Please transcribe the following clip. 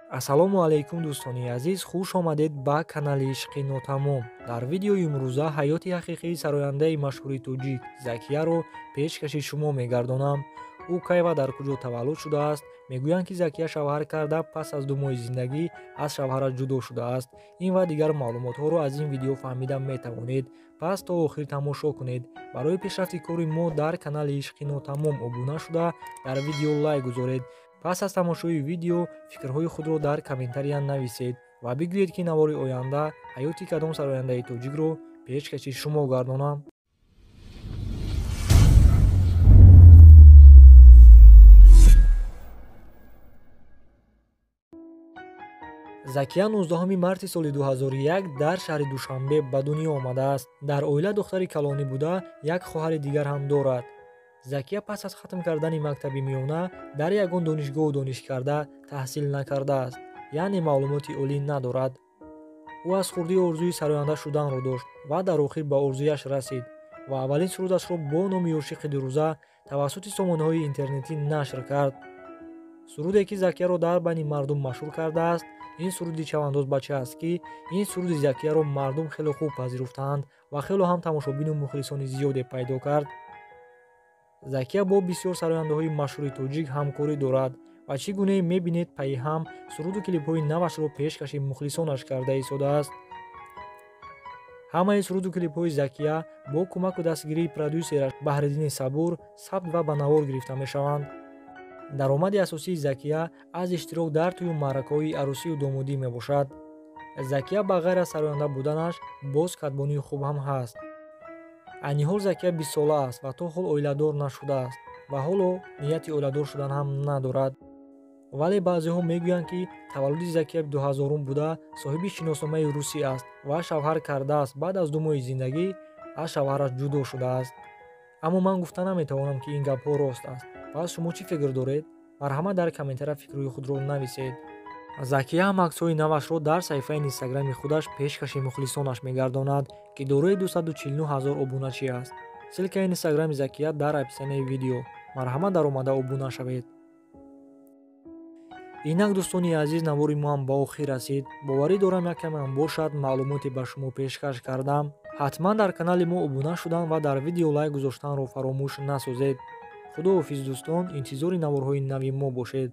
Ассалому алайкум дӯстони азиз, хуш омадед ба канали Ишқи Нотамом. Дар видеои имрӯза ҳаёти ҳақиқии сарояндаи машҳури тоҷик Закияро пешкаши шумо мегардонам. Ӯ кай ва дар куҷо таваллуд шудааст? Мегӯянд, ки Закия шавҳар карда, пас аз 2 моҳи зиндагӣ аз шавҳараш ҷудо шудааст. Ин ва дигар маълумотҳоро аз ин видео фаҳмида метавонед. Пас то охир тамошо кунед. Барои пешрафти кори мо дар канали Ишқи Нотамом обуна шуда, дар видео лайк гузоред. Пас аз тамошои видео фикрҳои худро дар комментария нависед ва бигӯед, ки навори оянда ҳаёти кадом сарояндаи тоҷикро пешкаши шумо гардонам. Закия 19 марти соли 2001 дар шаҳри Душанбе ба дунё омадааст. Дар оила духтари калонӣ буда, як хоҳари дигар ҳам дорад. Закия пас аз хатм кардани мактаби миёна дар ягон донишгоҳу донишкарда таҳсил накардааст, яъне маълумоти олӣ надорад. Ӯ аз хурдӣ орзуи сароянда шуданро дошт ва дар охир ба орзуяш расид ва аввалин сурудашро бо номи Ошиқи дурӯза тавассути сомонаҳои интернетӣ нашр кард. Суруде, ки Закияро дар байни мардум машҳур кардааст, ин суруди Чавандоз бача аст, ки ин суруди Закияро мардум хеле хуб пазируфтаанд ва хело ҳам тамошобину мухлисони зиёде пайдо кард. Закия бо бисёр сарояндаҳои машҳури тоҷик ҳамкорӣ дорад ва чӣ гунае мебинед, пайи ҳам суруду клипҳои навашро пешкаши мухлисонаш карда истодааст. Ҳамаи суруду клипҳои Закия бо кӯмаку дастгирии продюсераш Баҳриддини Сабур сабт ва ба навор гирифта мешаванд. Даромади асосии Закия аз иштирок дар тӯю маъракаҳои арӯсию домодӣ мебошад. Закия ба ғайр аз сароянда буданаш боз катбонии хуб ҳам ҳаст. Айни ҳол Закия 20 сола аст ва то ҳол оиладор нашудааст ва ҳоло нияти оиладор шудан ҳам надорад. Вале баъзеҳо мегӯянд, ки таваллуди Закия 2000 буда, соҳиби шиносномаи русӣ аст ва шавҳар кардааст. Баъд аз 2 моҳи зиндагӣ аз шавҳараш ҷудо шудааст. Аммо ман гуфта наметавонам, ки ин гапҳо рост аст. Пас шумо чӣ фикр доред? Марҳамат, дар комментария фикрҳои худро нависед. Закия ҳам аксҳои навашро дар саҳифаи инстаграми худаш пешкаши мухлисонаш мегардонад, ки дорои 249 ҳазор обуначӣ аст. Ссилкаи инстаграми Закия дар описанияи видео. Марҳамат, даромада обуна шавед. Инак дӯстони азиз, навори мо ҳам ба охир расид. Боварӣ дорам, як камеам бошад маълумоте ба шумо пешкаш кардам. Ҳатман дар канали мо обуна шудан ва дар видео лайк гузоштанро фаромӯш насозед. Худоҳофиз дӯстон, интизори наворҳои нави мо бошед.